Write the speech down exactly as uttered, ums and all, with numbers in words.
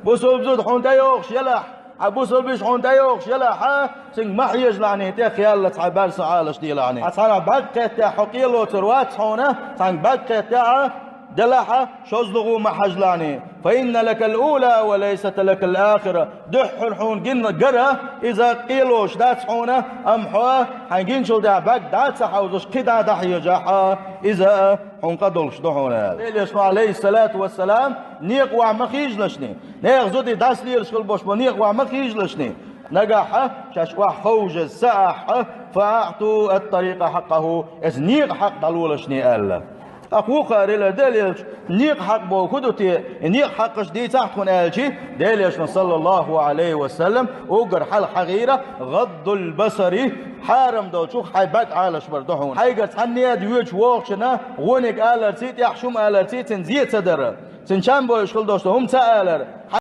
Бусалба зуда хьуна тӀейогӀуш елахь, хьан бусалбаша хьуна тӀейогӀуш елахь, цуьнга ма хьежалахь, тӀехъяьлла цхьа бӀаьрса Ӏалашдийлахь. Хьан цхьана бӀаьрг кхетта хьо кхелоцур вац хьуна, цхьана бӀаьрг кхетта делахь, шозлагӀа ма хьажалахь. فإن لك الأولى وليست لك الآخرة. Дуьххьара хьуна гина гара, иза кхелош дац хьуна, амма хьо хьайна гиначул тӀехьа бӀаьрг дӀа ца хьовзаш, кхин дӀа дӀахьежахь, иза хьуна къа долуш ду хьуна аьлла. Элчано, Ӏалайхиссалату вассалам, некъа охьа ма хьежалахь. Нехан зуда дӀасалелаш хила болуш болу некъа охьа ма хьежалахь. Нагахь шаьш охьа ховшаза ца ахь, فأعطوا الطريق حقه, иза некъан хьакъ дӀалолахь аьлла. ТӀаккха вукхара элира Делан элчано, некъан хьакъ бохург хӀун ду те, и некъан хьакъаш дийцахь тхуна аьлча, Делан элчано, саллаллаху Ӏалайхи ва саллам, уггар хьалха хьахийра, غض البصر, хьарам долчух хьайн бӀаьрг Ӏалашбар ду хьуна. Хьайгара цхьанне а доьдуш вогӀучунна гӀониг аларций, тӀехь шума аларций, цуьнан зен ца дар. Цуьнан чам бойуш хила долуш долу хӀума ца алар.